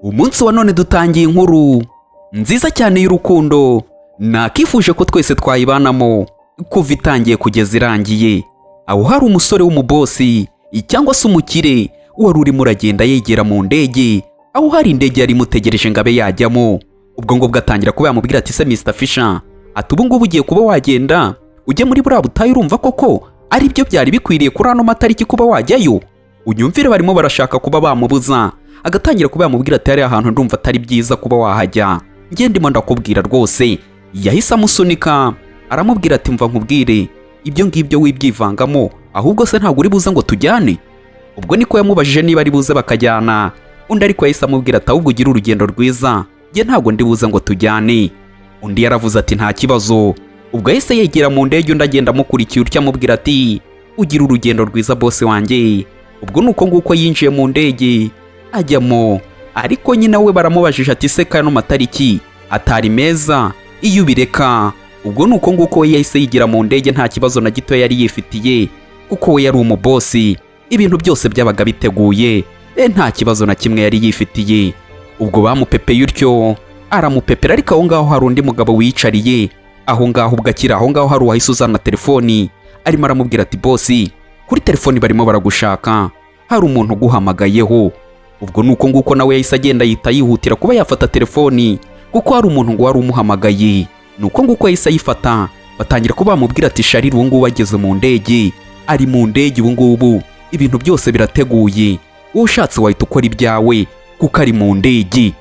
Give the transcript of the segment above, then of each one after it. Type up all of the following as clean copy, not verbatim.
Umunsi wa none dutangiye inkuru nziza cyane y'urukundo, nakifuje ko twese twayibanamo kuva itangiye kugeza irangiye. Aho hari umusore w'umubosi cyangwa se umukire wari urimo uragenda yegera mu ndege, aho hari indege yari imutegereje ngo abe yajyamo. Ubwo ngubwo atangira kuba yamubwira ati: "Se Mr Fisher," ati, "ubu ngubu ugiye kuba wagenda ujye muri buriya butayu, urumva koko ari byo byari bikwiriye kuri ano matariki kuba wajyayo?" Unyumvire, barimo barashaka kuba bamubuza. Agatangira kuba yamubwira ati: "Hariya hantu ndumva atari byiza kuba wahajya, njye ndimo ndakubwira rwose." Yahise amusunika, aramubwira ati: "Mva nkubwire, ibyo ngibyo wibyivangamo, ahubwo se ntabwo uri buze ngo tujyane?" Ubwo niko yamubajije niba ari buze bakajyana. Undi ariko yahise amubwira ati: "Ahubwo ugire urugendo rwiza, njye ntabwo ndi buze ngo tujyane." Undi yaravuze ati: "Nta kibazo." Ubwo yahise yegera mu ndege, undi agenda amukurikiye utyo, amubwira ati: "Ugire urugendo rwiza, boss wanjye." Ubwo ni uko nguko yinjiye mu ndege ajyamo. Ariko nyine we baramubajije ati: "Se kano matariki atari meza, iyo ubireka?" Ubwo ni uko nguko we yahise yigira mu ndege, nta kibazo na gito yari yifitiye, kuko we yari umubosi, ibintu byose byabaga biteguye, nta kibazo na kimwe yari yifitiye. Ubwo bamupepeye utyo, aramupepera. Ariko aho ngaho hari undi mugabo wiyicariye aho ngaho. Ubwo akiri aho ngaho, hari uwahise uzana telefoni, arimo aramubwira ati: "Bosi, kuri telefoni barimo baragushaka, hari umuntu uguhamagayeho." Ubwo ni uko nguko nawe yahise agenda, yita yihutira kuba yafata telefoni, kuko hari umuntu ngo wari umuhamagaye. Ni uko nguko yahise ayifata, batangira kuba bamubwira ati: "Sharire ubu ngubu ageze mu ndege, ari mu ndege ubu ngubu, ibintu byose birateguye, wowe ushatse wahita ukora ibyawe kuko ari mu ndege."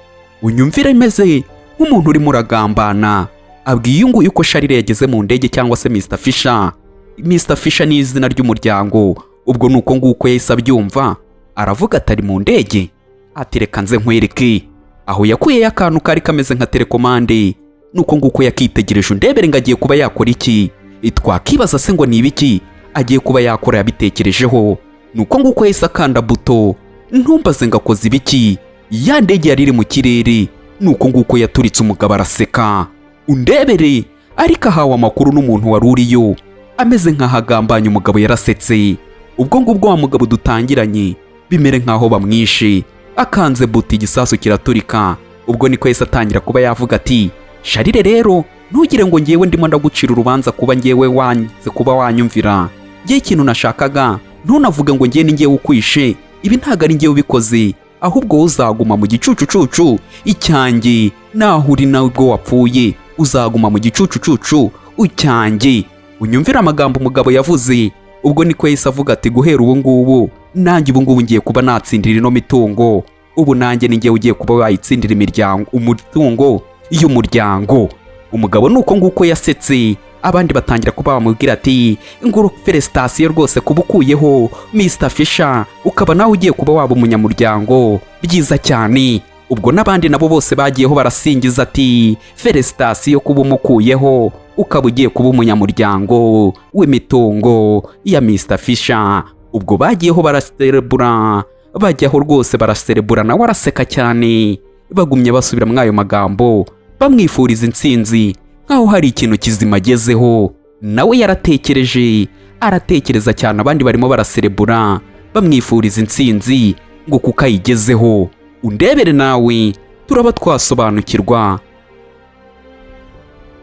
Unyumvire, imeze nk'umuntu urimo uragambana, abwiye uyu nguyu ko Sharire yageze mu ndege, cyangwa se Mr Fisher. Mr Fisher ni izina ry'umuryango. Ubwo ni uko nguko yahise abyumva, aravuga ati: "Ari mu ndege?" Ati: "Reka nze nkwereke." Aho yakuyeyo akantu kari kameze nka telekomande, nuko nguko yakitegereje. Undebere ngo agiye kuba yakora iki? Twakibaza se ngo ni ibiki agiye kuba yakora yabitekerejeho? Nuko nguko yahise akanda buto, ntumbaze ngo akoze ibiki. Ya ndege yari iri mu kirere, nuko nguko yaturitse. Umugabo araseka, undebere, ariko ahawe amakuru n'umuntu wari uriyo, ameze nk'aho agambanye. Umugabo yarasetse. Ubwo ngubwo wa mugabo dutangiranye bimere nk'aho bamwishe, akanze buto, igisasu kiraturika. Ubwo niko yahise atangira kuba yavuga ati: "Sharire rero, ntugire ngo ngewe ndimo ndagucira urubanza kuba ngewe wanze kuba wanyumvira. Ngewe ikintu nashakaga, ntunavuge ngo ngewe ni ngewe ukwishe, ibi ntabwo ari ngewe ubikoze, ahubwo wowe uzaguma mu gicucucucu icyanjye, naho uri nabwo wapfuye uzaguma mu gicucucucu icyanjye." Unyumvire amagambo umugabo yavuze. Ubwo niko yahise avuga ati: "Guhera ubu ngubu nanjye ubu ngubu ngiye kuba natsindira ino mitungo, ubu nanjye ni ngewe ugiye kuba wayitsindira imiryango, umutungo y'umuryango." Umugabo ni uko nguko yasetse, abandi batangira kuba bamubwira ati: "Nguru félicitations rwose kuba ukuyeho Mr Fisher, ukaba nawe ugiye kuba waba umunyamuryango, byiza cyane." Ubwo n'abandi nabo bose bagiyeho barasingiza ati: "Félicitations kuba umukuyeho, ukaba ugiye kuba umunyamuryango w'imitungo ya Mr Fisher." Ubwo bagiyeho baraserebura, bajyaho rwose baraserebura, nawe araseka cyane. Bagumye basubira muri ayo magambo, bamwifuriza intsinzi nk'aho hari ikintu kizima agezeho. Nawe yaratekereje, aratekereza cyane. Abandi barimo baraserebura, bamwifuriza intsinzi ngo kuko ayigezeho. Undebere nawe, turaba twasobanukirwa.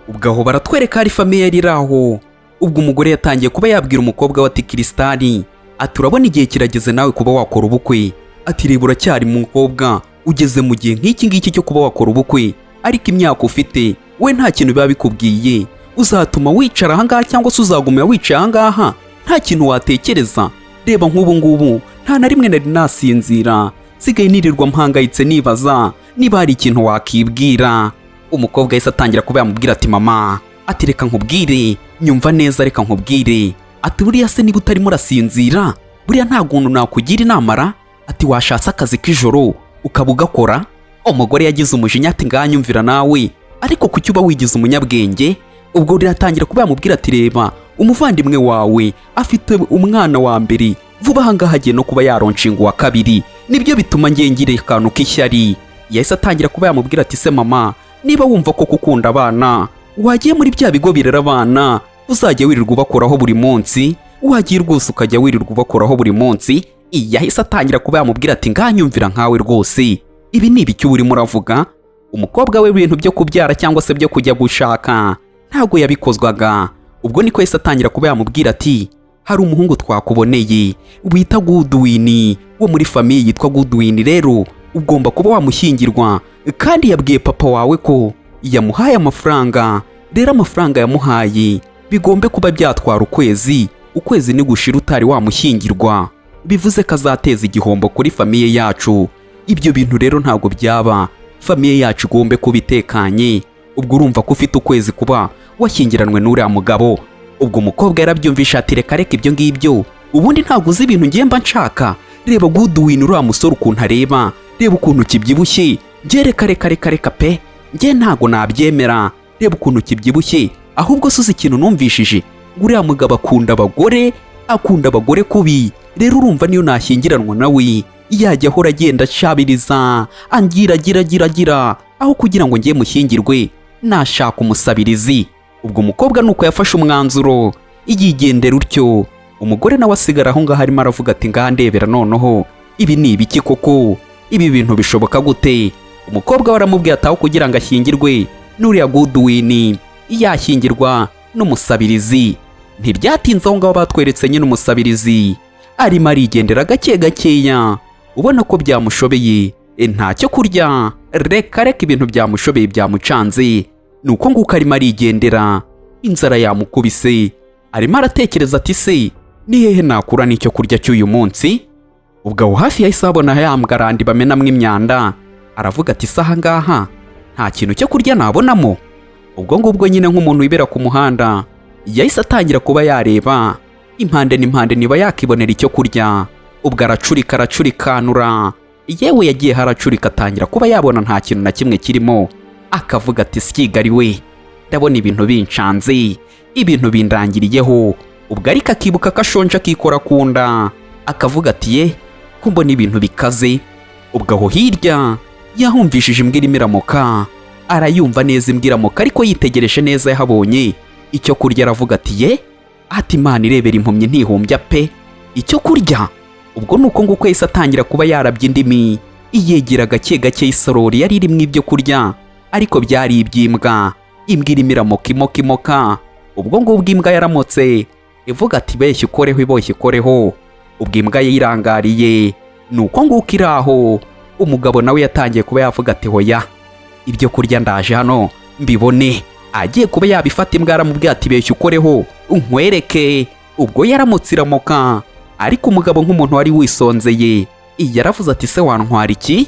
Ubwo aho baratwereka hari famille yari iri aho. Ubwo umugore yatangiye kuba yabwira umukobwa we ati: "Kirisitari," ati, "urabona igihe kirageze nawe kuba wakora ubukwe." Ati: "Reba, uracyari mukobwa, ugeze mu gihe nk'iki ngiki cyo kuba wakora ubukwe, ariko imyaka ufite we nta kintu biba bikubwiye. Uzatuma wicara ahangaha cyangwa se uzaguma wicaye ahangaha nta kintu watekereza? Reba nk'ubu ngubu nta na rimwe nari nasinzira, nsigaye nirirwa mpangayitse nibaza niba hari ikintu wakibwira." Umukobwa yahise atangira kuba yamubwira ati: "Mama," ati, "reka nkubwire, nyumva neza, reka nkubwire." Ati: "Buriya se niba utarimo urasinzira, buriya nta kuntu nakugira inama ra?" Ati: "Washatse akazi k'ijoro ukaba ugakora." Umugore yagize umujinya ati: "Nganyumvira nawe, ariko kuki uba wigize umunyabwenge?" Ubwo riratangira kuba yamubwira ati: "Reba, umuvandimwe wawe afite umwana wa mbere vuba aha ngaha, agiye no kuba yaronshinga uwa kabiri, nibyo bituma ngira akantu k'ishyari." Yahise atangira kuba yamubwira ati: "Se mama, niba wumva ko gukunda abana, wagiye muri bya bigo birera abana, uzajya wirirwa ubakoraho buri munsi, wagiye rwose ukajya wirirwa ubakoraho buri munsi." Yahise atangira kuba yamubwira ati: "Nganyumvira nkawe rwose." Ibi ni ibiki urimo uravuga? Umukobwa we ibintu byo kubyara cyangwa se byo kujya gushaka ntabwo yabikozwaga. Ubwo niko yahise atangira kuba yamubwira ati: "Hari umuhungu twakuboneye wita Goodwin, wo muri famille yitwa Goodwin. Rero ugomba kuba wamushyingirwa, kandi yabwiye papa wawe ko yamuhaye amafaranga. Rero amafaranga yamuhaye bigombe kuba byatwara ukwezi. Ukwezi nigushira utari wamushyingirwa, bivuze ko azateza igihombo kuri famille yacu. Ibyo bintu rero ntabwo byaba, famille yacu igombe kuba itekanye. Ubwo urumva ko ufite ukwezi kuba washyingiranwe n'uriya mugabo." Ubwo umukobwa yarabyumvisha ati: "Reka reka, ibyo ngibyo ubundi ntabwo uzi ibintu ngiye mba nshaka. Reba Goodwin, uriya musore ukuntu areba, reba ukuntu kibyibushye. Njye reka reka reka reka pe, njye ntabwo nabyemera. Reba ukuntu kibyibushye. Ahubwo se uzi ikintu numvishije? Uriya mugabo akunda abagore, akunda abagore kubi. Rero urumva niyo nashyingiranwa nawe yajya ahora agenda ashabiriza, angira agira agira agira. Aho kugira ngo ngiye mushyingirwe, nashaka umusabirizi." Ubwo umukobwa nuko yafashe umwanzuro, yigendera utyo. Umugore nawe asigara aho ngaho arimo aravuga ati: "Ngaha ndebera noneho, ibi ni ibiki koko? Ibi bintu bishoboka gute?" Umukobwa we aramubwiye ati aho kugira ngo ashyingirwe n'uriya Goodwin, yashyingirwa n'umusabirizi. Ntibyatinze, aho ngaho batweretse nyine umusabirizi arimo arigendera gake gakeya, ubona ko byamushobeye. Ntacyo kurya, reka reka, ibintu byamushobeye, byamucanze. Ni uko nguko arimo arigendera, inzara yamukubise. Arimo aratekereza ati: "Se ni hehe nakura n'icyo kurya cy'uyu munsi?" Ubwo aho hafi yahise abona ya mgarandi bamenamo imyanda, aravuga ati: "Se aha ngaha nta kintu cyo kurya nabonamo?" Ubwo ngubwo nyine nk'umuntu wibera ku muhanda, yahise atangira kuba yareba impande n'impande niba yakibonera icyo kurya. Ubwo aracurika, aracurikanura, yewe yagiye haracurika, atangira kuba yabona nta kintu na kimwe kirimo. Akavuga ati: "Sikigari we, ndabona ibintu bincanze, ibintu bindangiriyeho." Ubwo ariko akibuka ko ashonje, akikora ku nda, akavuga ati: "Ye, ko mbona ibintu bikaze." Ubwo aho hirya yahumvishije imbwa irimo iramoka, arayumva neza imbwa iramoka, ariko yitegereje neza yahabonye icyo kurya. Aravuga ati: "Ye," ati: "Imana irebera impumyi ntihumbya pe, icyo kurya." Ubwo ni uko nguko yahise atangira kuba yarabye indimi, yegera gake gake isorori yari irimo ibyo kurya, ariko byari iby'imbwa. Imbwa irimo iramoka, imoka, imoka. Ubwo ngubwo imbwa yaramotse ivuga ati: "Beshya ukoreho, iboshye ukoreho." Ubwo imbwa yirangariye, ni uko nguko iri aho. Umugabo nawe yatangiye kuba yavuga ati: "Hoya, ibyo kurya ndaje hano mbibone." Agiye kuba yabifata, imbwa yaramubwiye ati: "Beshya ukoreho nkwereke." Ubwo yaramutse iramoka, ariko umugabo nk'umuntu wari wisonzeye yaravuze ati: "Se wantwara iki?"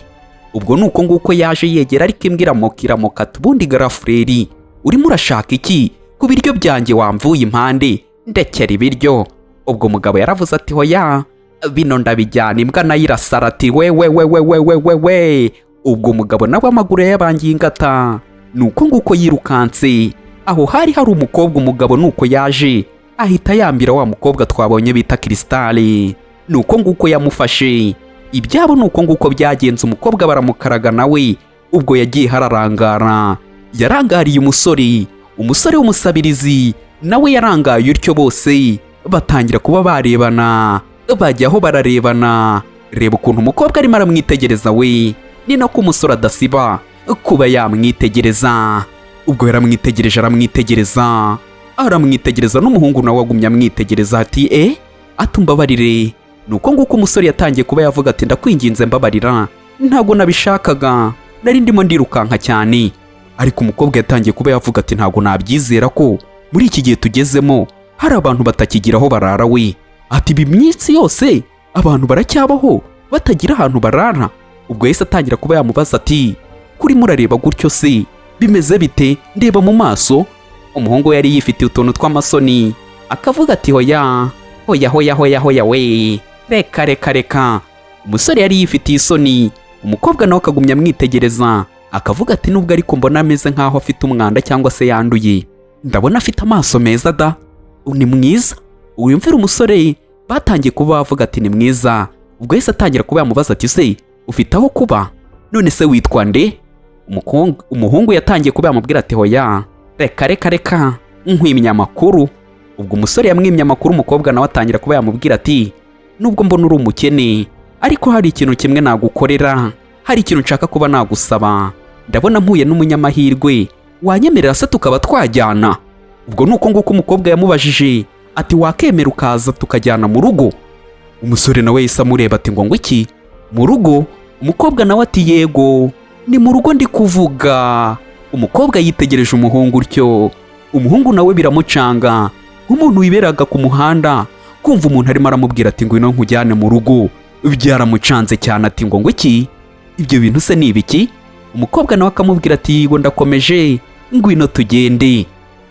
Ubwo ni uko nguko yaje yegera, ariko imbwa iramoka, iramoka ati: "Ubundi garafureri, urimo urashaka iki ku biryo byanjye? Wamvuye impande, ndekera ibiryo." Ubwo umugabo yaravuze ati: "Hoya, bino ndabijyana." Imbwa nayo irasara ati: "We we we we we we we we." Ubwo umugabo nawe amaguru yayabangiye ingata, ni uko nguko yirukanse. Aho hari hari umukobwa. Umugabo nuko yaje ahita yambira wa mukobwa twabonye bita Kirisitali, ni uko nguko yamufashe. Ibyabo ni uko nguko byagenze. Umukobwa baramukaraga nawe, ubwo yagiye hararangara, yarangariye umusore, umusore w'umusabirizi nawe yarangaye utyo. Bose batangira kuba barebana, bajyaho bararebana. Reba ukuntu umukobwa arimo aramwitegereza we, ni nako umusore adasiba kuba yamwitegereza. Ubwo yaramwitegereje, aramwitegereza, aramwitegereza, n'umuhungu nawe agumya amwitegereza ati: "E atumbabarire." Ni uko nguko umusore yatangiye kuba yavuga ati: "Ndakwinginze mbabarira, ntabwo nabishakaga, nari ndimo ndirukanka cyane." Ariko umukobwa yatangiye kuba yavuga ati: "Ntabwo nabyizera ko muri iki gihe tugezemo hari abantu batakigira aho barara we." Ati: "Ibi minsi yose abantu baracyabaho batagira ahantu barara." Ubwo yahise atangira kuba yamubaza ati: "Kuri murareba gutyo se bimeze bite? Ndeba mu maso." Umuhungu we yari yifitiye utuntu tw'amasoni, akavuga ati: "Hoya hoya hoya hoya hoya we, reka reka reka." Umusore yari yifitiye isoni, umukobwa nawe akagumya amwitegereza, akavuga ati: "Nubwo ariko mbona ameze nk'aho afite umwanda cyangwa se yanduye, ndabona afite amaso meza da, ni mwiza." Wiyumvira umusore batangiye kuba bavuga ati: "Ni mwiza." Ubwo yahise atangira kuba yamubaza ati: "Se ufite aho kuba? None se witwa nde?" Umuhungu yatangiye kuba yamubwira ati: "Hoya, reka reka reka, nkwimye amakuru." Ubwo umusore yamwimye amakuru, umukobwa nawe atangira kuba yamubwira ati: "Nubwo mbona uri umukene, ariko hari ikintu kimwe nagukorera, Hari ikintu nshaka kuba nagusaba. Ndabona mpuye n'umunyamahirwe, wanyemerera se tukaba twajyana?" Ubwo ni uko nguko umukobwa yamubajije ati: "Wakemera ukaza tukajyana mu rugo?" Umusore nawe yahise amureba ati: Ngo iki? Mu rugo?" Umukobwa nawe ati: "Yego, ni mu rugo ndi kuvuga." Umukobwa yitegereje umuhungu utyo, umuhungu nawe biramucanga, nk'umuntu wiberaga ku muhanda, kumva umuntu arimo aramubwira ati: "Ngwino nkujyane mu rugo." Byaramucanze cyane ati: Ngo iki? Ibyo bintu se ni ibiki?" Umukobwa nawe akamubwira ati: "Yego, ndakomeje, ngwino tugende."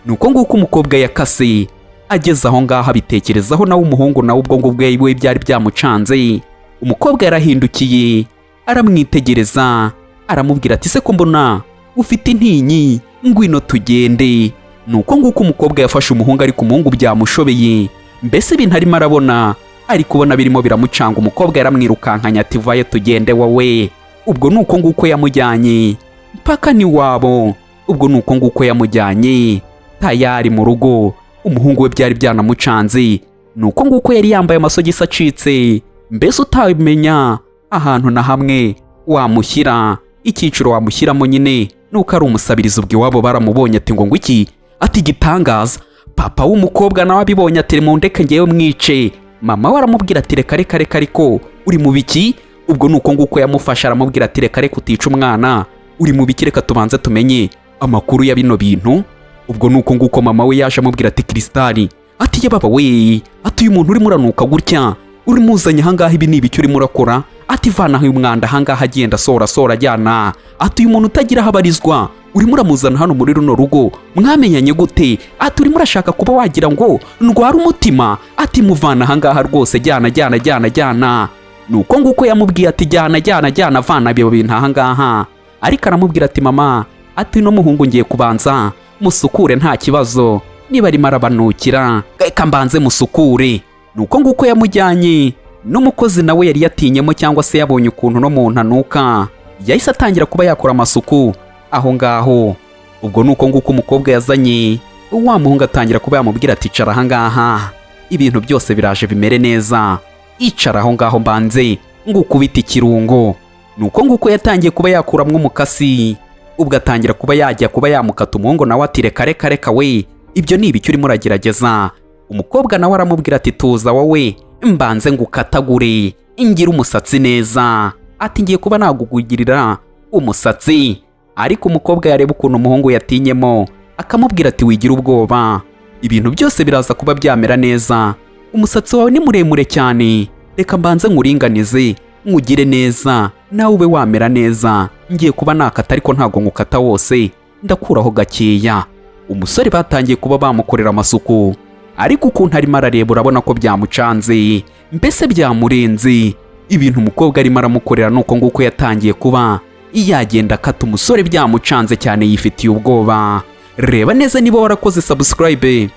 Ni uko nguko umukobwa yakase ageze aho ngaho abitekerezaho nawe. Umuhungu nawe ubwo ngubwo we byari byamucanze. Umukobwa yarahindukiye aramwitegereza, aramubwira ati: "Se ko mbona ufite intinyi, ngwino tugende." Ni uko nguko umukobwa yafashe umuhungu, ariko umuhungu byamushobeye. Mbese ibintu arimo arabona, ari kubona birimo biramucanga. Umukobwa yaramwirukankanya ati: "Vayo tugende wowe." Ubwo ni uko nguko yamujyanye mpaka n'iwabo. Ubwo ni uko nguko yamujyanye tayari mu rugo. Umuhungu we byari byanamucanze. Ni uko nguko yari yambaye amasogisi acitse, mbese utabimenya ahantu na hamwe wamushyira, icyiciro wamushyiramo nyine nuko ari umusabirizi. Ubwo iwabo baramubonye ati: Ngo iki?" Ati: "Igitangaza." Papa w'umukobwa nawe abibonye ati: "Mundeke ngewe mwice." Mama we aramubwira ati: "Reka, reka, reka, ariko uri mu biki?" Ubwo ni uko nguko yamufashe aramubwira ati: "Reka, reka, utica umwana, uri mu biki? Reka tubanze tumenye amakuru ya bino bintu." Ubwo ni uko nguko mama we yaje amubwira ati: "Krisitali," ati, "ye baba we," ati, "uyu muntu urimo uranuka gutya urimo uzanye ahangaha, ibi ni ibiki urimo urakora?" Ati: "Vanaho uyu mwanda ahangaha, agenda asohora, asohora, ajyana." Ati: "Uyu muntu utagira aho abarizwa urimo uramuzana hano muri runo rugo, mwamenyanye gute?" Ati: "Urimo urashaka kuba wagira ngo ndware umutima?" Ati: "Muvana ahangaha rwose, jyana, jyana, jyana, jyana." Ni uko nguko yamubwiye ati: "Jyana, jyana, jyana, vana ibyo bintu ahangaha." Ariko aramubwira ati: "Mama," ati, "uno muhungu ngiye kubanza musukure, nta kibazo, niba arimo arabanukira reka mbanze musukure." Ni uko nguko yamujyanye n'umukozi nawe yari yatinyemo, cyangwa se yabonye ukuntu no mu ntanuka, yahise atangira kuba yakora amasuku aho ngaho. Ubwo ni uko nguko umukobwa yazanye wa muhungu, atangira kuba yamubwira ati: "Icara aha ngaha, ibintu byose biraje bimere neza, icara aho ngaho mbanze ngukubite ikirungo." Ni uko nguko yatangiye kuba yakuramo umukasi, ubwo atangira kuba yajya kuba yamukata. Umuhungu nawe ati: "Reka, reka, reka we, ibyo ni ibiki urimo uragerageza?" Umukobwa nawe aramubwira ati: "Tuza wowe, mbanze ngukatagure ngire umusatsi neza." Ati: "Ngiye kuba nagugugirira umusatsi." Ariko umukobwa yareba ukuntu umuhungu yatinyemo, akamubwira ati: "Wigira ubwoba, ibintu byose biraza kuba byamera neza. Umusatsi wawe ni muremure cyane, reka mbanze nkuringanize nkugire neza, nawe ube wamera neza. Ngiye kuba nakata, ariko ntabwo ngukata wose, ndakuraho gakeya." Umusore batangiye kuba bamukorera amasuku, ariko ukuntu arimo arareba urabona ko byamucanze, mbese byamurenze ibintu umukobwa arimo aramukorera. Nuko nguko yatangiye kuba yagenda akata, umusore byamucanze cyane, yifitiye ubwoba. Reba neza niba warakoze subscribe.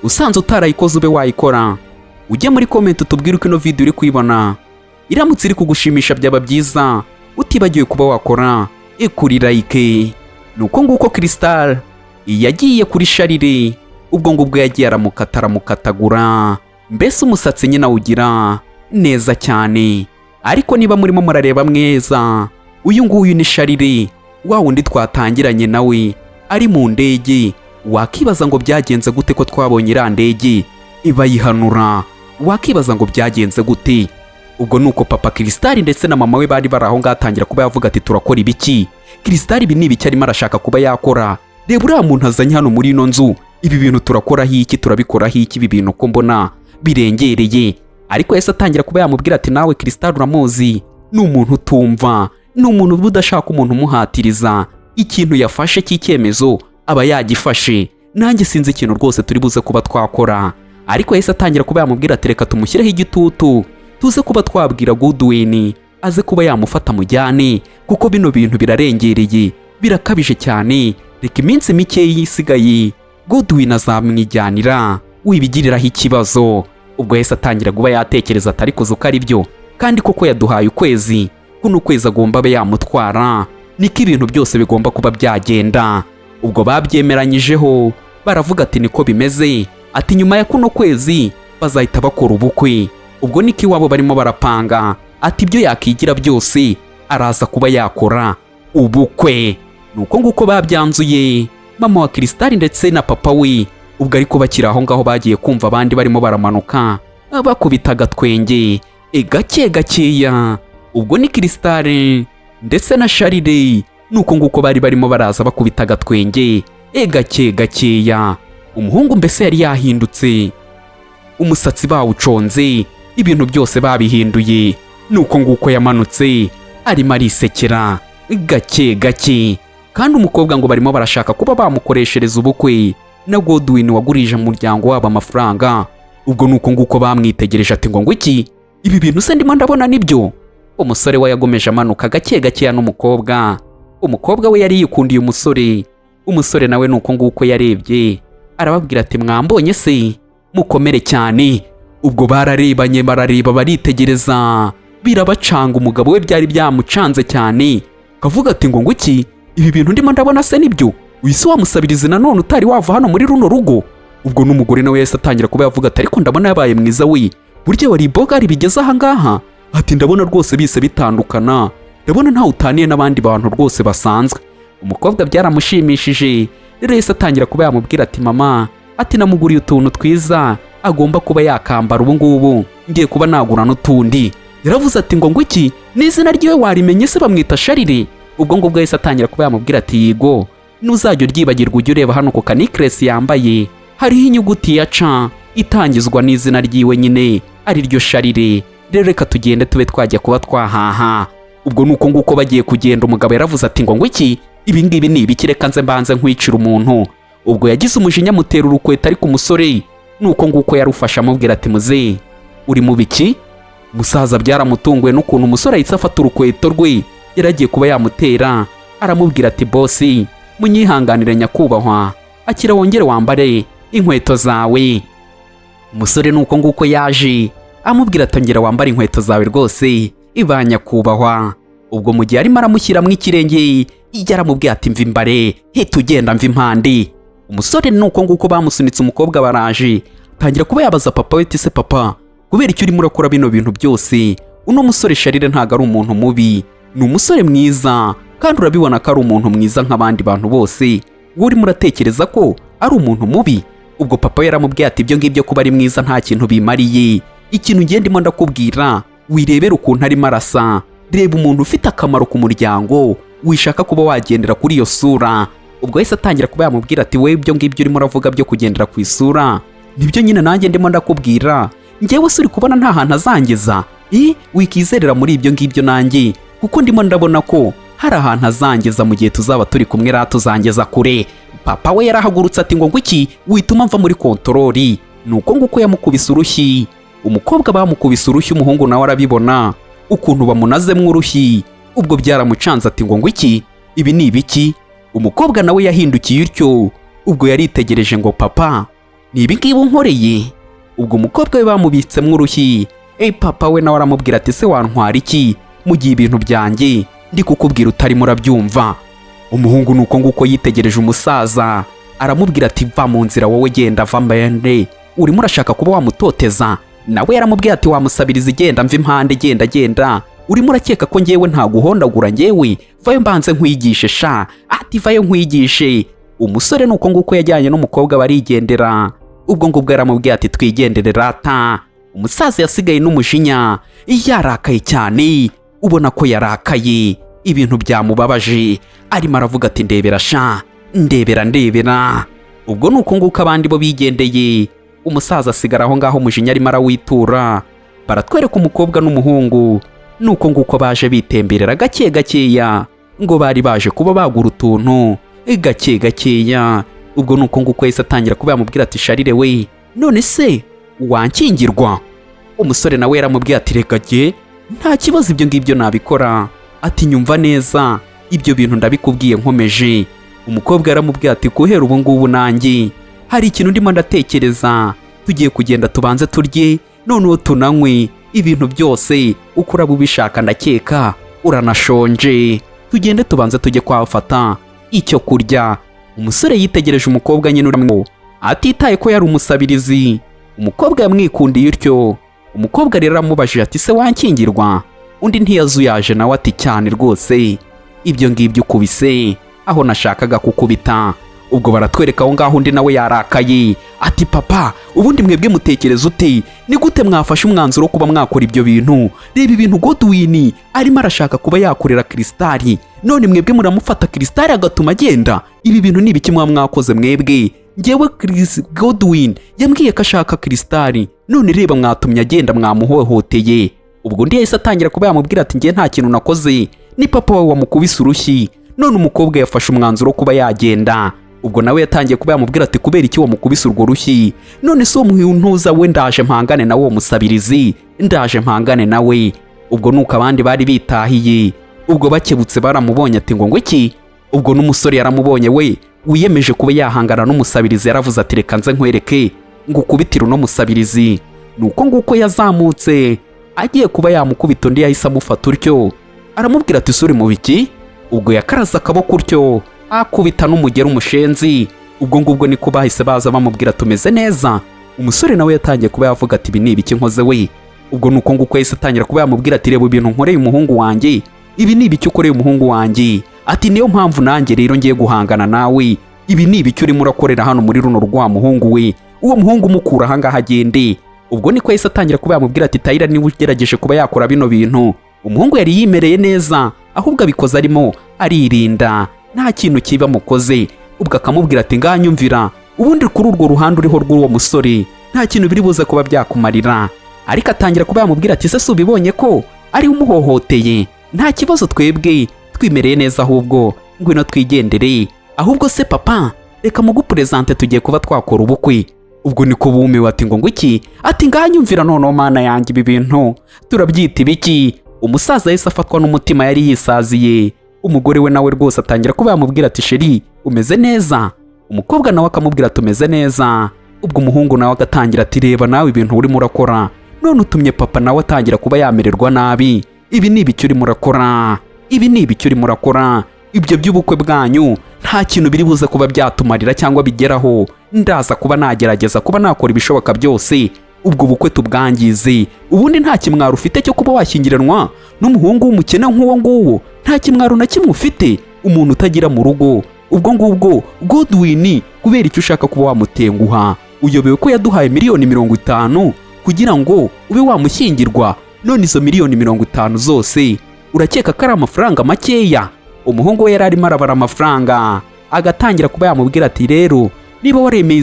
Usanze utarayikoze, ube wayikora, ujye muri comment utubwire uko ino video uri kuyibona. Iramutse iri kugushimisha byaba byiza utibagiwe kuba wakora kuri like. Ni uko nguko Crystal yagiye kuri Sharire. Ubwo ngubwo yagiye aramukata, aramukatagura, mbese umusatsi nyine awugira neza cyane. Ariko niba murimo murareba mwiza, uyu nguyu ni Sharire wa wundi twatangiranye nawe ari mu ndege. Wakibaza ngo byagenze gute ko twabonye iriya ndege ibayihanura? Wakibaza ngo byagenze gute? Ubwo ni uko papa Krisitali ndetse na mama we bari bari aho ngaho, atangira kuba yavuga ati: "Turakora ibiki? Krisitali ibi ni ibiki arimo arashaka kuba yakora? Reba uriya muntu azanye hano muri ino nzu, ibi bintu turakoraho iki? Turabikoraho iki ibi bintu ko mbona birengereye?" Ariko yahise atangira kuba yamubwira ati: "Nawe Krisitali uramuzi, ni umuntu utumva, ni umuntu uba udashaka umuntu umuhatiriza. Ikintu yafashe cy'icyemezo aba yagifashe. Nanjye sinzi ikintu rwose turi buze kuba twakora." Ariko yahise atangira kuba yamubwira ati: "Reka tumushyireho igitutu, tuze kuba twabwira Goodwin aze kuba yamufata mujyane, kuko bino bintu birarengereye, birakabije cyane. Reka iminsi mikeya isigaye Goodwin azamwijyanira, wibigiriraho ikibazo." Ubwo yahise atangira kuba yatekereza atari kuza uko ari byo, kandi koko yaduhaye ukwezi, kuno kwezi agomba abe yamutwara, niko ibintu byose bigomba kuba byagenda. Ubwo babyemeranyijeho, baravuga ati: "Niko bimeze." Ati: "Nyuma ya kuno kwezi bazahita bakora ubukwe." Ubwo niko iwabo barimo barapanga, ati: "Ibyo yakigira byose Araza kuba yakora ubukwe. Nuko nguko babyanzuye, mama wa Crystal ndetse na papa we. Ubwo ariko bakiri aho ngaho, bagiye kumva abandi barimo baramanuka bakubita agatwenge gake gakeya. Ubwo ni Crystal ndetse na Charles. Nuko nguko bari barimo baraza bakubita agatwenge gake gakeya. Umuhungu mbese yari yahindutse, umusatsi bawuconze, ibintu byose babihinduye. Nuko nguko yamanutse arimo arisekera gake gake, kandi umukobwa ngo barimo barashaka kuba bamukoreshereza ubukwe na Godwin wagurije umuryango wabo amafaranga. Ubwo nuko nguko bamwitegereje, ati: "Ngo iki? Ibi bintu se ndimo ndabona nibyo?" Umusore we yagomeje amanuka gake gakeya n'umukobwa. Umukobwa we yari yikundiye umusore. Umusore nawe nuko nguko yarebye, arababwira ati: "Mwambonye se? Mukomere cyane." Ubwo bararebanye, barareba, baritegereza, birabacanga. Umugabo we byari byamucanze cyane, kavuga ati: "Ngo iki? Ibi bintu ndimo ndabona se nibyo? Wise wamusabiriza nanone utari wava hano muri runo rugo?" Ubwo n'umugore nawe yahise atangira kuba yavuga ati: "Ariko ndabona yabaye mwiza we. Burya wari ibogari bigeze aha ngaha?" Ati: "Ndabona rwose bise bitandukana, ndabona ntawe utaniye n'abandi bantu rwose basanzwe." Umukobwa byaramushimishije rero, yahise atangira kuba yamubwira ati: "Mama," ati, "namuguriye utuntu twiza agomba kuba yakambara. Ubu ngubu ngiye kuba nagura n'utundi." Yaravuze ati: Ngo iki? N'izina ryiwe warimenye se? Bamwita Charles." Ubwo ngubwo yahise atangira kuba yamubwira ati: "Yigo, ntuzajya uryibagirwa, ujye ureba hano ku kanikiresi yambaye, hariho inyuguti ya C itangizwa n'izina ryiwe nyine, ari ryo Charles. Rero reka tugende tube twajya kuba twahaha." Ubwo ni uko nguko bagiye kugenda. Umugabo yaravuze ati: Ngo iki? Ibi ngibi ni ibiki? Reka nze mbanze nkwicira umuntu." Ubwo yagize umujinya, amutera urukweta, ariko umusore ni uko nguko yarufashe, amubwira ati: "Muzehe, uri mu biki?" Umusaza byaramutunguye n'ukuntu umusore ahise afata urukweto rwe yari agiye kuba yamutera, aramubwira ati: "Boss, munyihanganire nyakubahwa, akira wongere wambare inkweto zawe." Umusore ni uko nguko yaje amubwira ati: "Ongera wambare inkweto zawe rwose, iba nyakubahwa." Ubwo mu gihe arimo aramushyiramo ikirenge, yaramubwiye ati: "Mva imbare, hita ugenda, mva impande." Umusore ni uko nguko bamusunitse. Umukobwa baraje, tangira kuba yabaza papa we ati: "Se papa, kubera icyo urimo urakora bino bintu byose? Uno musore Charles ntabwo ari umuntu mubi, ni umusore mwiza, kandi urabibona ko ari umuntu mwiza nk'abandi bantu bose. Wowe urimo uratekereza ko ari umuntu mubi?" Ubwo papa we yaramubwiye ati: "Ibyo ngibyo kuba ari mwiza nta kintu bimariye. Ikintu ngiye ndimo ndakubwira, wirebera ukuntu arimo arasa. Reba umuntu ufite akamaro ku muryango, wishaka kuba wagendera kuri iyo sura." Ubwo yahise atangira kuba yamubwira ati: "We, ibyo ngibyo urimo uravuga byo kugendera ku isura, nibyo nyine nanjye ndimo ndakubwira. Njyewe se uri kubona nta hantu azangeza? I wikizerera muri ibyo ngibyo nanjye, kuko ndimo ndabona ko hari ahantu azangeza mu gihe tuzaba turi kumwe ra, tuzangeza kure." Papa we yarahagurutse ati: Ngo iki? Wituma mva muri control." Ni uko nguko yamukubise urushyi. Umukobwa bamukubise urushyi, umuhungu nawe arabibona ukuntu bamunazemo urushyi. Ubwo byaramucanze, ati: Ngo iki? Ibi ni ibiki?" Umukobwa nawe yahindukiye utyo, ubwo yaritegereje ngo: "Papa, ni ibi ngibi unkoreye?" Ubwo umukobwa we bamubitsemo urushyi. Papa we nawe aramubwira ati: "Se wantwara iki mu gihe ibintu byanjye ndi kukubwira utarimo urabyumva?" Umuhungu ni uko nguko yitegereje umusaza, aramubwira ati: "Va mu nzira wowe, genda, va mbende, urimo urashaka kuba wamutoteza." Nawe yaramubwiye ati: "Wamusabiriza, igenda, mva impande, genda, genda. Urimo urakeka ko ngewe ntaguhondagura? Ngewe vayo mbanze nkwigishe sha." Ati: "Vayo nkwigishe." Umusore ni uko nguko yajyanye n'umukobwa barigendera. Ubwo ngubwo yaramubwiye ati: "Twigendere rata." Umusaza yasigaye n'umujinya, yarakaye cyane, ubona ko yarakaye, ibintu byamubabaje. Arimo aravuga ati: "Ndebera sha, ndebera, ndebera." Ubwo ni uko nguko abandi bo bigendeye, umusaza asigara aho ngaho, umujinya arimo arawitura. Baratwereka umukobwa n'umuhungu, ni uko nguko baje bitemberera gake gakeya, ngo bari baje kuba bagura utuntu gake gakeya. Ubwo ni uko nguko yahise atangira kuba yamubwira ati: "Charles we, none se wankingirwa?" Umusore nawe yaramubwiye ati: "Reka jye nta kibazo, ibyo ngibyo nabikora." Ati: "Nyumva neza, ibyo bintu ndabikubwiye nkomeje." Umukobwa yaramubwiye ati: "Guhera ubu ngubu nanjye hari ikintu ndimo ndatekereza. Tugiye kugenda tubanze turye, noneho tunanywe, ibintu byose uko uraba ubishaka. Ndakeka uranashonje, tugende tubanze tujye kwafata icyo kurya." Umusore yitegereje umukobwa nyine urimo, atitaye ko yari umusabirizi, umukobwa yamwikundiye utyo. Umukobwa rero aramubajije ati: "Se wankingirwa?" Undi ntiyazuyaje nawe ati: "Cyane rwose, ibyo ngibyo ukubise aho nashakaga kukubita." Ubwo baratwereka aho ngaho undi nawe yarakaye ati: "Papa, ubundi mwebwe mutekereza ute? Ni gute mwafashe umwanzuro wo kuba mwakora ibyo bintu? Reba ibintu Godwin arimo arashaka kuba yakorera Krisitari, none mwebwe muramufata Krisitari agatuma agenda. Ibi bintu ni ibiki muba mwakoze mwebwe? Ngewe Chris Godwin yambwiye ko ashaka Krisitari, none reba mwatumye agenda, mwamuhohoteye." Ubwo undi yahise atangira kuba yamubwira ati: "Ngewe nta kintu nakoze, ni papa wawe wamukubise urushyi, none umukobwa yafashe umwanzuro wo kuba yagenda." Ubwo nawe yatangiye kuba yamubwira ati: "Kubera iki wamukubise urwo rushyi? None se uwo muhintuza we, ndaje mpangane nawe, uwo musabirizi ndaje mpangane nawe." Ubwo nuko abandi bari bitahiye, ubwo bakebutse baramubonye ati: Ngo iki?" Ubwo n'umusore yaramubonye, we wiyemeje kuba yahangana n'umusabirizi. Yaravuze ati: "Reka nze nkwereke ngo ukubitire uno musabirizi." Nuko nguko yazamutse agiye kuba yamukubita, undi yahise amufata utyo aramubwira ati: "Suri mu biki?" Ubwo yakaraze akaboko utyo akubita n'umugera umushenzi. Ubwo ngubwo niko bahise baza bamubwira: "Tumeze neza." Umusore nawe yatangiye kuba yavuga ati: "Ibi ni ibiki nkoze we?" Ubwo nuko nguko yahise atangira kuba yamubwira ati: "Reba ibintu nkoreye umuhungu wanjye, ibi ni ibiki ukoreye umuhungu wanjye?" Ati: "Niyo mpamvu nanjye rero ngiye guhangana nawe. Ibi ni ibiki urimo urakorera hano muri runo rwa muhungu we? Uwo muhungu umukura ahangaha agende." Ubwo niko yahise atangira kuba yamubwira ati: "Tayira niba ugerageje kuba yakora bino bintu." Umuhungu yari yimereye neza, ahubwo abikoze arimo aririnda, nta kintu kiba amukoze. Ubwo akamubwira ati: "Nganyumvira, ubundi kuri urwo ruhande uriho rw'uwo musore nta kintu biri buze kuba byakumarira." Ariko atangira kuba yamubwira ati: "Se ubibonye ko ari umuhohoteye? Nta kibazo, twebwe twimereye neza, ahubwo ngwino twigendere. Ahubwo se papa, reka muguperezante, tugiye kuba twakora ubukwe." Ubwo niko bumiwe ati: Ngo iki?" Ati: "Nganyumvira noneho, mana yanjye, ibi bintu turabyita ibiki?" Umusaza yahise afatwa n'umutima, yari yisaziye. Umugore we nawe rwose atangira kuba yamubwira ati: "Chéri, umeze neza?" Umukobwa nawe akamubwira ati: "Umeze neza." Ubwo umuhungu nawe agatangira ati: "Reba nawe ibintu urimo urakora, none utumye papa nawe atangira kuba yamererwa nabi. Ibi ni ibiki urimo urakora? Ibi ni ibiki urimo urakora? Ibyo by'ubukwe bwanyu nta kintu biri buze kuba byatumarira cyangwa bigeraho. Ndaza kuba nagerageza kuba nakora ibishoboka byose ubwo bukwe tubwangize. Ubundi nta kimwaro ufite cyo kuba washyingiranwa n'umuhungu w'umukene nk'uwo nguwo? Nta kimwaro na kimwe ufite, umuntu utagira mu rugo?" Ubwo ngubwo Godwin, kubera icyo ushaka kuba wamutenguha? Uyobewe ko yaduhaye miliyoni 50 kugira ngo ube wamushyingirwa? None izo miliyoni 50 zose urakeka ko ari amafaranga makeya? Umuhungu we yari arimo arabara amafaranga, agatangira kuba yamubwira ati: "Rero niba waremeye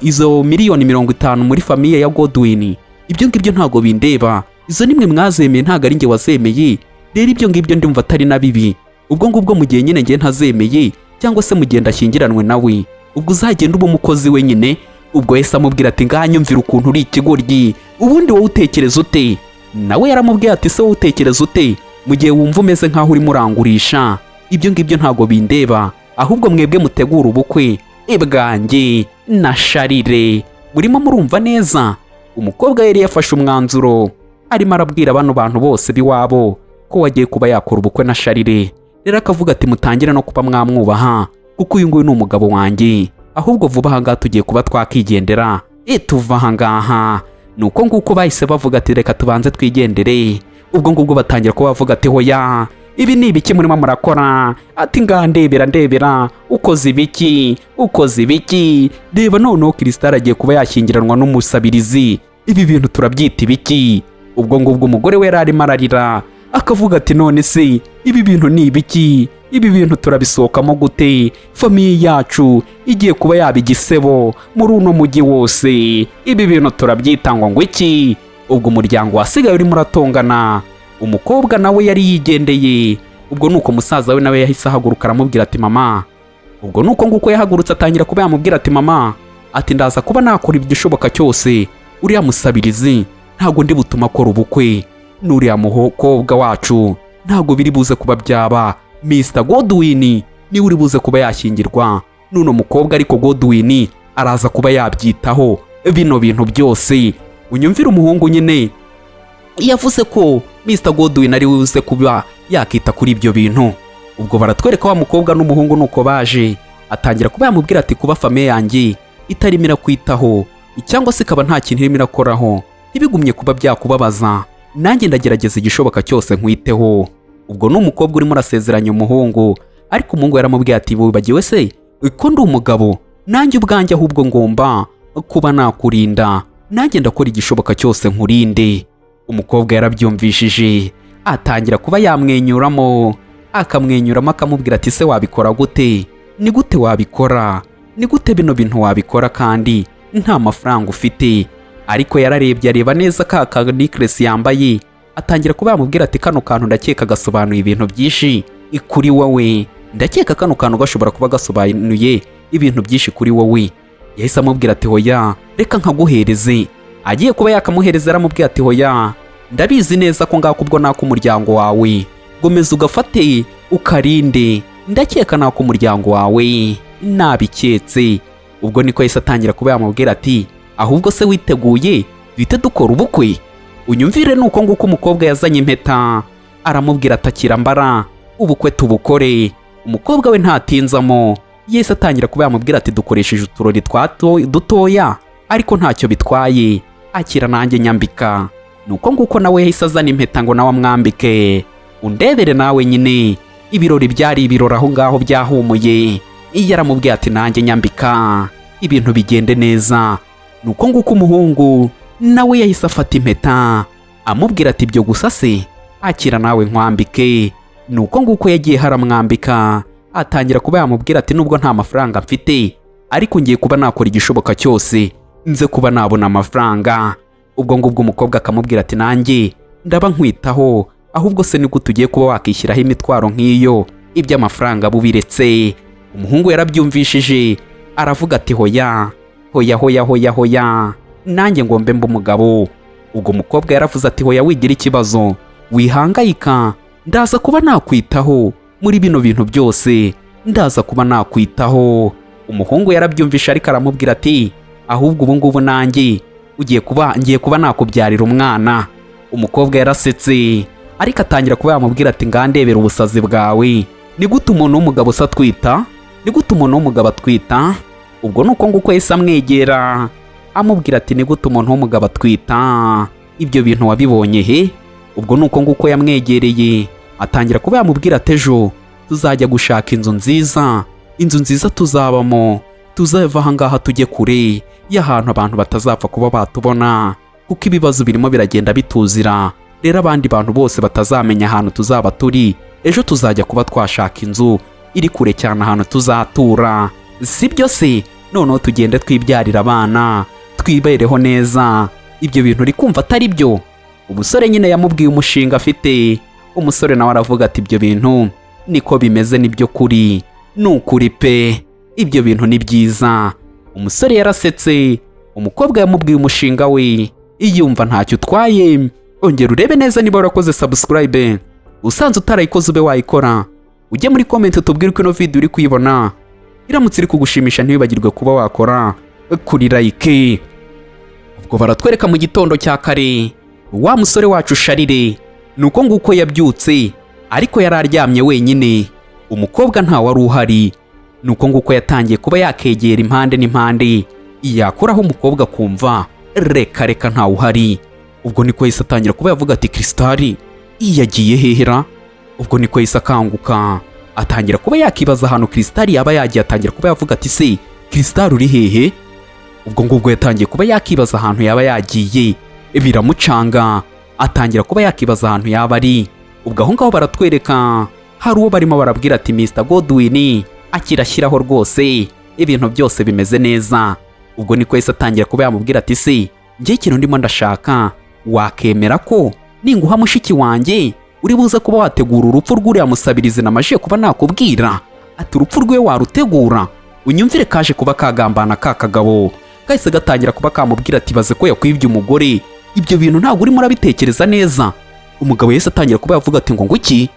izo miliyoni 50 muri famille ya Godwin, ibyo ngibyo ntabwo bindeba. Izo nimwe mwazemeye, ntabwo ari njye wazemeye. Rero ibyo ngibyo ndumva atari na bibi. Ubwo ngubwo mu gihe nyine njye ntazemeye, cyangwa se mu gihe ndashyingiranwe nawe, ubwo uzagenda uba umukozi we nyine." Ubwo yahise amubwira ati: "Nganyumvira ukuntu uri ikigoryi. Ubundi wowe utekereza ute?" Nawe yaramubwiye ati: "Se wowe utekereza ute mu gihe wumva umeze nk'aho urimo urangurisha? Ibyo ngibyo ntabwo bindeba, ahubwo mwebwe mutegura ubukwe ibwanjye na Sharire." Murimo murumva neza, umukobwa yari yafashe umwanzuro, arimo arabwira bano bantu bose b'iwabo ko wagiye kuba yakora ubukwe na Sharire. Rero akavuga ati: "Mutangire no kuba mwamwubaha, kuko uyu nguyu ni umugabo wanjye. Ahubwo vuba aha ngaha tugiye kuba twakigendera, tuva aha ngaha." Ni uko nguko bahise bavuga ati: "Reka tubanze twigendere." Ubwo ngubwo batangira kuba bavuga ati: "Hoya, ibi ni ibiki murimo murakora?" Ati: "Ngaha ndebera, ndebera, ukoze ibiki? Ukoze ibiki? Reba noneho Kirisitari agiye kuba yashyingiranwa n'umusabirizi, ibi bintu turabyita ibiki?" Ubwo ngubwo umugore we yari arimo ararira, akavuga ati: "None se ibi bintu ni ibiki? Ibi bintu turabisohokamo gute? Famille yacu igiye kuba yaba igisebo muri uno mujyi wose. Ibi bintu turabyita ngo iki?" Ubwo umuryango wasigaye urimo uratongana, umukobwa nawe yari yigendeye. Ubwo nuko musaza we nawe yahise ahaguruka aramubwira ati: "Mama." Ubwo nuko nguko yahagurutse atangira kuba yamubwira ati: "Mama," ati, "ndaza kuba nakora igishoboka cyose, uriya musabirizi ntabwo ndi butuma akora ubukwe n'uriya mukobwa wacu. Ntabwo biri buze kuba byaba. Mr Godwin niwe uri buze kuba yashyingirwa n'uno mukobwa, ariko Godwin araza kuba yabyitaho bino bintu byose." Unyumvire, umuhungu nyine yavuze ko Mr Godwin ari we uze kuba yakita kuri ibyo bintu. Ubwo baratwereka wa mukobwa n'umuhungu nuko baje, atangira kuba yamubwira ati: "Kuba famille yanjye itarimo irakwitaho cyangwa se ikaba nta kintu irimo irakoraho, ntibigumye kuba byakubabaza. Nanjye ndagerageza igishoboka cyose nkwiteho. Ubwo ni umukobwa urimo urasezeranya umuhungu, ariko umuhungu yaramubwiye ati: "Wibagiwe se ko ndi umugabo? Nanjye ubwanjye ahubwo ngomba kuba nakurinda. Nanjye ndakora igishoboka cyose nkurinde." Umukobwa yarabyumvishije, atangira kuba yamwenyuramo, akamwenyuramo, akamubwira ati: "Se wabikora gute? Ni gute wabikora? Ni gute bino bintu wabikora kandi nta mafaranga ufite?" Ariko yararebye, areba neza ka necklace yambaye, atangira kuba yamubwira ati: "Kano kantu ndakeka gasobanuye ibintu byinshi kuri wowe. Ndakeka kano kantu gashobora kuba gasobanuye ibintu byinshi kuri wowe." Yahise amubwira ati: "Hoya, reka nkaguhereze." Agiye kuba yakamuhereza, aramubwira ati: "Hoya, ndabizi neza ko ngako ubwo naka umuryango wawe. Gomeza ugafate ukarinde. Ndakeka naka umuryango wawe nabiketse." Ubwo niko yahise atangira kuba yamubwira ati: "Ahubwo se witeguye duhite dukora ubukwe?" Unyumvire, ni uko nguko umukobwa yazanye impeta, aramubwira atakira mbara ubukwe tubukore. Umukobwa we ntatinzamo, yahise atangira kuba yamubwira ati: "Dukoresheje uturori dutoya, ariko ntacyo bitwaye. Akira nanjye nyambika." Ni uko nguko nawe yahise azana impeta ngo nawe amwambike. Undebere nawe nyine, ibirori byari ibirori aho ngaho byahumuye. Iyo aramubwiye ati: "Nanjye nyambika, ibintu bigende neza." Ni uko nguko umuhungu nawe yahise afata impeta, amubwira ati: "Ibyo gusa se? Akira nawe nkwambike." Ni uko nguko yagiye haramwambika, atangira kuba yamubwira ati: "Nubwo nta mafaranga mfite, ariko ngiye kuba nakora igishoboka cyose nze kuba nabona amafaranga." Ubwo ngubwo umukobwa akamubwira ati: "Nanjye ndaba nkwitaho. Ahubwo se nigute ugiye kuba wakishyiraho imitwaro nk'iyo? Iby'amafaranga bubiretse." Umuhungu yarabyumvishije, aravuga ati: "Hoya, hoya, hoya, hoya, hoya, nanjye ngombe mba umugabo." Ubwo umukobwa yaravuze ati: "Hoya, wigira ikibazo, wihangayika, ndaza kuba nakwitaho muri bino bintu byose, ndaza kuba nakwitaho." Umuhungu yarabyumvishe, ariko aramubwira ati: "Ahubwo ubu ngubu nanjye ugiye kuba ngiye kuba nakubyarira umwana." Umukobwa yarasetse, ariko atangira kuba yamubwira ati: "Ngandebera ubusazi bwawe. Ni gute umuntu w'umugabo usa atwita? Ni gute umuntu w'umugabo atwita?" Ubwo ni uko nguko yahise amwegera, amubwira ati: "Ni gute umuntu w'umugabo atwita? Ibyo bintu wabibonye he?" Ubwo ni uko nguko yamwegereye, atangira kuba yamubwira ati: "Ejo tuzajya gushaka inzu nziza, inzu nziza tuzabamo. Tuzava aha ngaha tujye kure y'ahantu abantu batazapfa kuba batubona, kuko ibibazo birimo biragenda bituzira. Rero abandi bantu bose batazamenya ahantu tuzaba turi. Ejo tuzajya kuba twashaka inzu iri kure cyane ahantu tuzatura, si byo se? Noneho tugende twibyarira abana, twibereho neza. Ibyo bintu uri kumva atari byo?" Umusore nyine yamubwiye umushinga afite. Umusore nawe aravuga ati: "Ibyo bintu niko bimeze, nibyo kuri, ni ukuri pe, ibyo bintu ni byiza." Umusore yarasetse. Umukobwa yamubwiye umushinga we, yumva ntacyo utwaye. Ongera urebe neza niba warakoze subscribe. Usanze utarayikoze, ube wayikora. Ujye muri comment utubwire uko ino video uri kuyibona. Iramutse iri kugushimisha, ntiwibagirwe kuba wakora kuri like. Ubwo baratwereka mu gitondo cya kare, wa musore wacu Sharire ni uko nguko yabyutse, ariko yari aryamye wenyine, umukobwa nta wari uhari. Ni uko nguko yatangiye kuba yakegera impande n'impande, yakuraho umukobwa akumva reka reka, ntawe uhari. Ubwo niko yahise atangira kuba yavuga ati: "Krisitari yagiye hehera?" Ubwo niko yahise akanguka, atangira kuba yakibaza ahantu Krisitari yaba yagiye. Atangira kuba yavuga ati: "Se Krisitari uri hehe?" Ubwo ngubwo yatangiye kuba yakibaza ahantu yaba yagiye, biramucanga, atangira kuba yakibaza ahantu yaba ari. Ubwo aho ngaho baratwereka hari uwo barimo barabwira ati: "Mr Godwin, akirashyiraho rwose, ibintu byose bimeze neza." Ubwo niko yahise atangira kuba yamubwira ati: "Se njye ikintu ndimo ndashaka, wakemera ko ninguha mushiki wanjye uri buze kuba wategura urupfu rw'uriya musabirizi namajije kuba nakubwira?" Ati: "Urupfu rwe warutegura?" Unyumvire, kaje kuba kagambana ka kagabo, kahise gatangira kuba kamubwira ati: "Baze ko yakwibye umugore, ibyo bintu ntabwo urimo urabitekereza neza." Umugabo yahise atangira kuba yavuga ati: "Ngo nguki?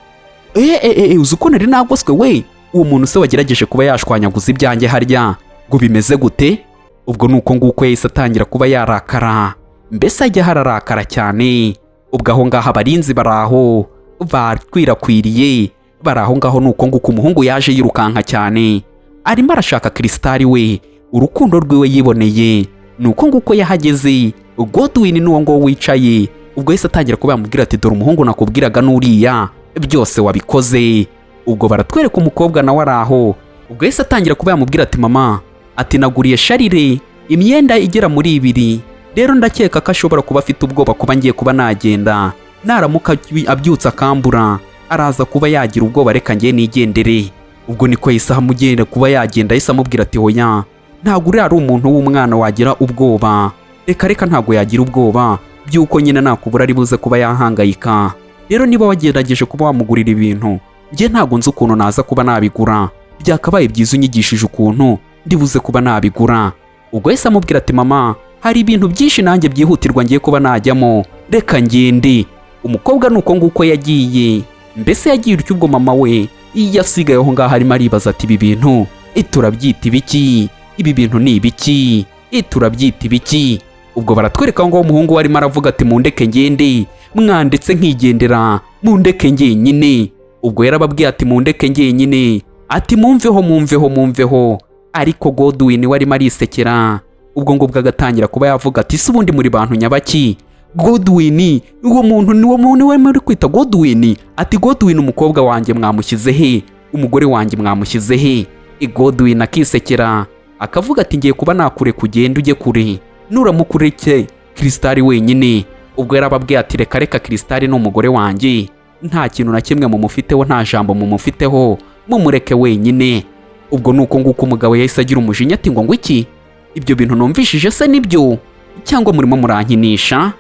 Uzi uko nari nagoswe we? Uwo muntu se wagerageje kuba yashwanyaguza ibyanjye harya ngo bimeze gute?" Ubwo ni uko nguko yahise atangira kuba yarakara, mbese ajya hararakara cyane. Ubwo aho ngaho abarinzi bari aho bakwirakwiriye, bari aho ngaho. Ni uko nguko umuhungu yaje yirukanka cyane, arimo arashaka Krisitari we, urukundo rwiwe yiboneye. Ni uko nguko yahageze. Godwin n'uwo nguwo wicaye. Ubwo yahise atangira kuba yamubwira ati: "Dore umuhungu nakubwiraga n'uriya, byose wabikoze." Ubwo baratwereka umukobwa nawe ari aho. Ubwo yahise atangira kuba yamubwira ati: "Mama," ati, "naguriye Sharire imyenda igera muri ibiri. Rero ndakeka ko ashobora kuba afite ubwoba kuba ngiye kuba nagenda. Naramuka abyutse akambura, araza kuba yagira ubwoba. Reka ngiye nigendere." Ubwo niko yahise amugenda kuba yagenda. Yahise amubwira ati: "Hoya, ntabwo uriya ari umuntu w'umwana wagira ubwoba. Reka reka, ntabwo yagira ubwoba by'uko nyine nakubura ari buze kuba yahangayika. Rero niba wagerageje kuba wamugurira ibintu, njye ntabwo nzi ukuntu naza kuba nabigura. Byakabaye byiza unyigishije ukuntu ndibuze kuba nabigura." Ubwo yahise amubwira ati: "Mama, hari ibintu byinshi nanjye byihutirwa ngiye kuba najyamo, reka ngende." Umukobwa ni uko nguko yagiye, mbese yagiye utyo. Ubwo mama we iyo asigaye aho ngaho arimo aribaza ati: "Ibi bintu turabyita ibiki? Ibi bintu ni ibiki? Turabyita ibiki?" Ubwo baratwereka aho ngaho umuhungu we arimo aravuga ati: "Mundeke ngende, mwandetse nkigendera, mundeke njyenyine." Ubwo yarababwiye ati: "Mundeke njyenyine," ati: "Mumveho, mumveho, mumveho." Ariko Godwin we arimo arisekera. Ubwo ngubwo agatangira kuba yavuga ati: "Si ubundi muri bantu nyabaki? Godwin, uwo muntu ni wo muntu we muri kwita Godwin?" Ati: "Godwin, umukobwa wanjye mwamushyize he? Umugore wanjye mwamushyize he?" Godwin akisekera, akavuga ati: "Ngiye kuba nakure kugenda ujye kure, nuramuka ureke Crystal wenyine." Ubwo yarababwiye ati: "Reka reka, Crystal ni umugore wanjye, nta kintu na kimwe mumufiteho, nta jambo mumufiteho, mumureke wenyine." Ubwo ni uko nguko umugabo yahise agira umujinya ati: Ngo iki? Ibyo bintu numvishije se nibyo, cyangwa murimo murankinisha?"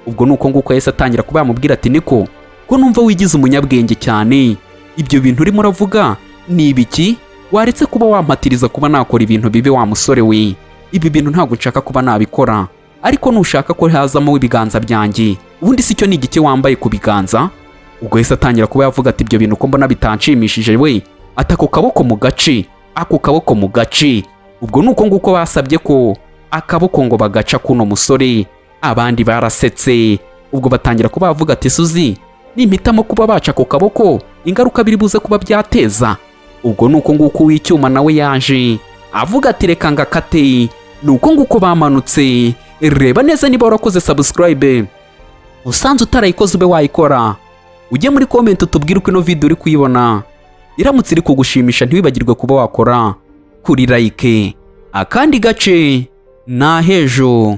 Ubwo ni uko nguko yahise atangira kuba yamubwira ati: "Niko ko numva wigize umunyabwenge cyane, ibyo bintu urimo uravuga ni ibiki? Waretse kuba wampatiriza kuba nakora ibintu bibi, wa musore we? Ibi bintu ntabwo nshaka kuba nabikora, ariko nushaka ko hazamo ibiganza byanjye, ubundi si cyo ni igiki wambaye ku biganza?" Ubwo yahise atangira kuba yavuga ati: "Ibyo bintu ko mbona bitanshimishije we," ati: "Ako kaboko mu gace, ako kaboko mu gace." Ubwo ni uko nguko basabye ko akaboko ngo bagaca kuno musore. Abandi barasetse. Ubwo batangira kuba bavuga ati: "Suzi nimpitamo kuba baca ako kaboko, ingaruka biri buze kuba byateza." Ubwo ni uko nguko uw'icyuma nawe yaje avuga ati: "Reka ngakate." Ni uko nguko bamanutse. Reba neza niba warakoze subscribe. Usanze utarayikoze, ube wayikora. Ujye muri comment utubwire uko ino video uri kuyibona. Iramutse iri kugushimisha, ntiwibagirwe kuba wakora kuri like. Akandi gace ni ahejo.